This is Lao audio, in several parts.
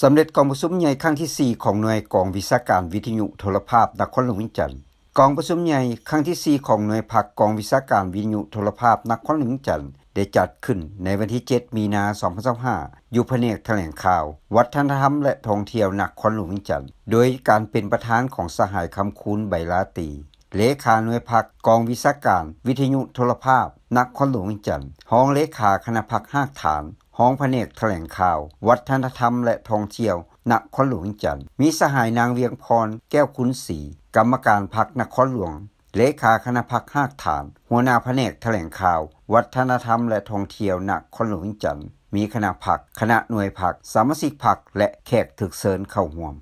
ສຳເລັດກອງປະຊຸມໃຫຍ່ຄັ້ງທີສີ່ ຂອງໜ່ວຍກອງວິຊາການວິທະຍຸໂທລະພາບນະຄອນຫຼວງວຽງຈັນ. ກອງປະຊຸມໃຫຍ່ຄັ້ງທີສີ່ ຂອງໜ່ວຍພັກກອງວິຊາການວິທະຍຸໂທລະພາບນະຄອນຫຼວງວຽງຈັນ ໄດ້ຈັດຂຶ້ນໃນວັນທີເຈັດ ມີນາ ສອງພັນຊາວຫ້າ ຢູ່ພະແນກຖະແຫຼງຂ່າວ, ວັດທະນະທຳ ແລະ ທ່ອງທ່ຽວນະຄອນຫຼວງວຽງຈັນ ໂດຍການເປັນປະທານຂອງສະຫາຍ ຄຳຄູນ ໄບລາຕີ ເລຂາໜ່ວຍພັກກອງວິຊາການວິທະຍຸໂທລະພາບນະຄອນຫຼວງວຽງຈັນ, ຮອງເລຂາຄະນະພັກຮາກຖານ, ຮອງພະແນກຖະແຫຼງຂ່າວ, ວັດທະນະທຳ ແລະ ທ່ອງທ່ຽວນະຄອນຫຼວງວຽງຈັນ, ມີສະຫາຍນາງ ວຽງພອນ ແກ້ວຄຸນສີ ກຳມະການພັກນະຄອນຫຼວງ, ເລຂາຄະນະພັກຮາກຖານ, ຫົວໜ້າພະແນກຖະແຫຼງຂ່າວ, ວັດທະນະທຳ ແລະ ທ່ອງທ່ຽວນະຄອນຫຼວງວຽງຈັນ, ມີຄະນະພັກ, ຄະນະໜ່ວຍພັກ, ສະມາຊິກພັກ ແລະ ແຂກຖືກເຊີນເຂົ້າຮ່ວມ.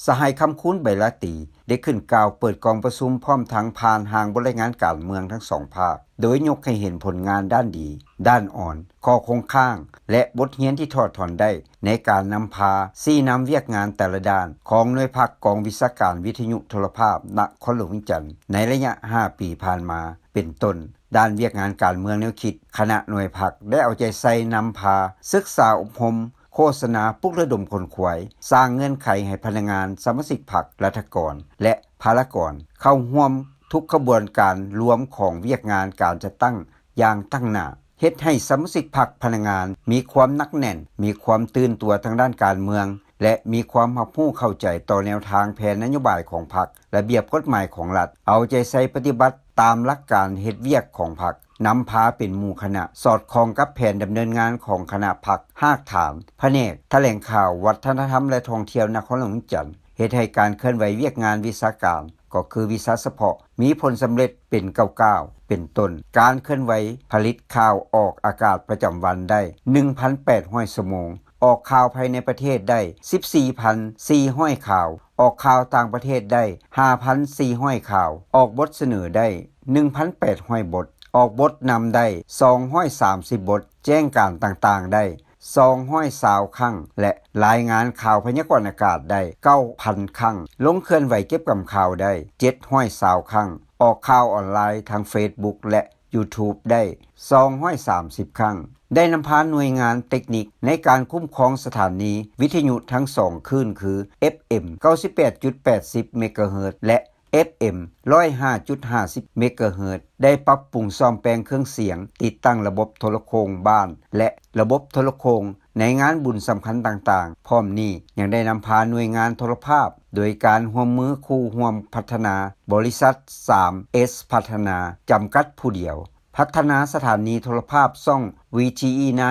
ສະຫາຍ ຄຳຄູນ ໄບລາຕີ ໄດ້ຂຶ້ນກ່າວເປີດກອງປະຊຸມ ພ້ອມທັງຜ່ານຮ່າງບົດລາຍງານການເມືອງທັງສອງພາກ, ໂດຍຍົກໃຫ້ເຫັນຜົນງານດ້ານດີ, ດ້ານອ່ອນ, ຂໍ້ຄົງຄ້າງ ແລະ ບົດຮຽນທີ່ຖອດຖອນໄດ້ ໃນການນຳພາຊີ້ນຳວຽກງານແຕ່ລະດ້ານຂອງໜ່ວຍພັກກອງວິຊາການວິທະຍຸໂທລະພາບນະຄອນຫຼວງວຽງຈັນ ໃນໄລຍະຫ້າປີຜ່ານມາ ເປັນຕົ້ນ ດ້ານວຽກງານການເມືອງແນວຄິດ, ຄະນະໜ່ວຍພັກໄດ້ເອົາໃຈໃສ່ນຳພາສຶກສາອົບຮົມ, ໂຄສະນາ, ປຸກລະດົມຂົນຂວາຍ, ສ້າງເງື່ອນໄຂໃຫ້ພະນັກງານ, ສະມາຊິກພັກ, ລັດຖະກອນ ແລະ ພາລະກອນ ເຂົ້າຮ່ວມທຸກຂະບວນການລວມຂອງວຽກງານການຈັດຕັ້ງຢ່າງຕັ້ງໜ້າ, ເຮັດໃຫ້ສະມາຊິກພັກ, ພະນັກງານ ມີຄວາມໜັກແໜ້ນ, ມີຄວາມຕື່ນຕົວທາງດ້ານການເມືອງ ແລະ ມີຄວາມຮັບຮູ້ເຂົ້າໃຈຕໍ່ແນວທາງແຜນນະໂຍບາຍຂອງພັກ, ລະບຽບກົດໝາຍຂອງລັດ, ເອົາໃຈໃສ່ປະຕິບັດຕາມຫຼັກການເຮັດວຽກຂອງພັກ, ນຳພາເປັນໝູ່ຄະນະ ສອດຄ່ອງກັບແຜນດຳເນີນງານຂອງຄະນະພັກ, ຮາກຖານ, ພະແນກຖະແຫຼງຂ່າວ, ວັດທະນະທຳ ແລະ ທ່ອງທ່ຽວນະຄອນຫຼວງວຽງຈັນ, ເຮັດໃຫ້ການເຄື່ອນໄຫວວຽກງານວິຊາການ ກໍຄືວິຊາສະເພາະ ມີຜົນສຳເລັດເປັນກ້າວໆ ເປັນຕົ້ນ ການເຄື່ອນໄຫວຜະລິດຂ່າວອອກອາກາດປະຈຳວັນໄດ້ ໜຶ່ງພັນແປດຮ້ອຍ ຊົ່ວໂມງ, ອອກຂ່າວພາຍໃນປະເທດໄດ້ ສິບສີ່ພັນສີ່ຮ້ອຍ ຂ່າວ, ອອກຂ່າວຕ່າງປະເທດໄດ້ ຫ້າພັນສີ່ຮ້ອຍ ຂ່າວ, ອອກບົດສະເໜີໄດ້ ໜຶ່ງພັນແປດຮ້ອຍ ບົດ, ອອກບົດນຳໄດ້ ສອງຮ້ອຍສາມສິບ ບົດ, ແຈ້ງການຕ່າງໆໄດ້ ສອງຮ້ອຍຊາວ ຄັ້ງ ແລະ ລາຍງານຂ່າວພະຍາກອນອາກາດໄດ້ ເກົ້າພັນ ຄັ້ງ, ລົງເຄື່ອນໄຫວເກັບກຳຂ່າວໄດ້ ເຈັດຮ້ອຍຊາວ ຄັ້ງ, ອອກຂ່າວອອນລາຍທາງເຟສບຸກ ແລະ ຢູທູບ ໄດ້ ສອງຮ້ອຍສາມສິບ ຄັ້ງ, ໄດ້ນຳພາໜ່ວຍງານເຕັກນິກໃນການຄຸ້ມຄອງສະຖານີວິທະຍຸທັງສອງຄື້ນ ຄື ເອັຟເອັມ ເກົ້າສິບແປດຈຸດແປດສິບ ເມກາເຮີດ ແລະ ເອັຟເອັມ ຮ້ອຍຫ້າຈຸດຫ້າສິບ ເມກາເຮີດ ໄດ້ປັບປຸງສ້ອມແປງເຄື່ອງສຽງ, ຕິດຕັ້ງລະບົບໂທລະໂຄງບ້ານ ແລະ ລະບົບໂທລະໂຄງໃນງານບຸນສຳຄັນຕ່າງໆ. ພ້ອມນີ້ຍັງໄດ້ນຳພາໜ່ວຍງານໂທລະພາບ ໂດຍການຮ່ວມມືຄູ່ຮ່ວມພັດທະນາ ບໍລິສັດ ສາມເອສ ພັດທະນາ ຈຳກັດຜູ້ດຽວ ພັດທະນາສະຖານີໂທລະພາບຊ່ອງ ວີທີອີ ໄນ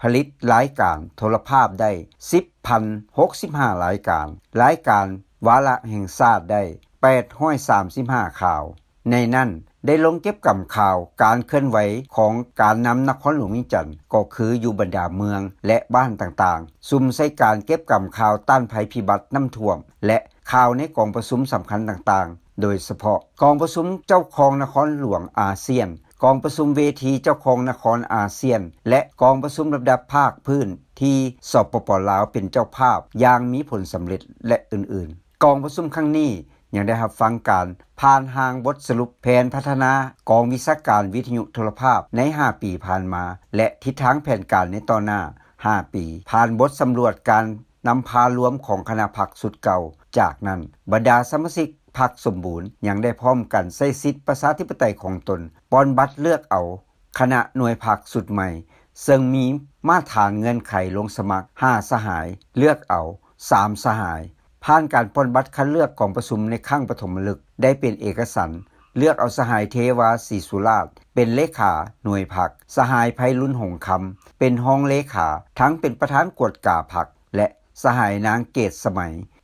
ຜະລິດລາຍການໂທລະພາບໄດ້ ສິບພັນຫົກສິບຫ້າ ລາຍການ, ລາຍການວາລະແຫ່ງຊາດໄດ້ ແປດຮ້ອຍສາມສິບຫ້າ ຂ່າວ. ໃນນັ້ນໄດ້ລົງເກັບກຳຂ່າວການເຄື່ອນໄຫວຂອງການນຳນະຄອນຫຼວງວຽງຈັນ ກໍຄືຢູ່ບັນດາເມືອງ ແລະ ບ້ານຕ່າງໆ, ສຸມໃສ່ການເກັບກຳຂ່າວຕ້ານໄພພິບັດນ້ຳຖ້ວມ ແລະ ຂ່າວໃນກອງປະຊຸມສຳຄັນຕ່າງໆ, ໂດຍສະເພາະກອງປະຊຸມເຈົ້າຄອງນະຄອນຫຼວງອາຊຽນ, ກອງປະຊຸມເວທີເຈົ້າຄອງນະຄອນອາຊຽນ ແລະ ກອງປະຊຸມລຳດັບພາກພື້ນທີ່ ສປປ ລາວ ເປັນເຈົ້າພາບຢ່າງມີຜົນສຳເລັດ ແລະ ອື່ນໆ. ກອງປະຊຸມຄັ້ງນີ້ຍັງໄດ້ຮັບຟັງການຜ່ານຮ່າງບົດສະຫຼຸບແຜນພັດທະນາກອງວິຊາການວິທະຍຸໂທລະພາບໃນຫ້າປີຜ່ານມາ ແລະ ທິດທາງແຜນການໃນຕໍ່ໜ້າຫ້າປີ ຜ່ານບົດສຳຫຼວດການນຳພາລວມຂອງຄະນະພັກຊຸດເກົ່າ. ຈາກນັ້ນ, ບັນດາສະມາຊິກພັກສົມບູນຍັງໄດ້ພ້ອມກັນໃຊ້ສິດປະຊາທິປະໄຕຂອງຕົນ ປ່ອນບັດເລືອກເອົາຄະນະໜ່ວຍພັກຊຸດໃໝ່, ເຊິ່ງມີມາດຖານເງື່ອນໄຂລົງສະໝັກ ຫ້າ ສະຫາຍ, ເລືອກເອົາ ສາມ ສະຫາຍ. ຜ່ານການປ່ອນບັດຄັດເລືອກກອງປະຊຸມໃນຄັ້ງປະຖົມມະລຶກ ໄດ້ເປັນເອກະສັນເລືອກເອົາສະຫາຍ ເທວາ ສີສຸລາດ ເປັນເລຂາໜ່ວຍພັກ, ສະຫາຍ ໄພລຸນ ຫົງຄຳ ເປັນຮອງເລຂາ ທັງເປັນປະທານກວດກາພັກ ແລະ ສະຫາຍ ນາງ ເກດສະໄໝ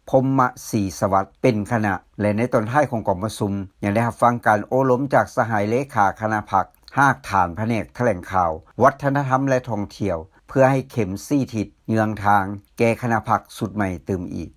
ພົມມະສີສະຫວັດ ເປັນຄະນະ ແລະ ໃນຕອນທ້າຍຂອງກອງປະຊຸມ ຍັງໄດ້ຮັບຟັງການໂອ້ລົມຈາກສະຫາຍເລຂາຄະນະພັກ, ຮາກຖານພະແນກຖະແຫຼງຂ່າວ, ວັດທະນະທຳ ແລະ ທ່ອງທ່ຽວ ເພື່ອໃຫ້ເຂັມຊີ້ທິດເຍືອງທາງແກ່ຄະນະພັກຊຸດໃໝ່ຕື່ມອີກ.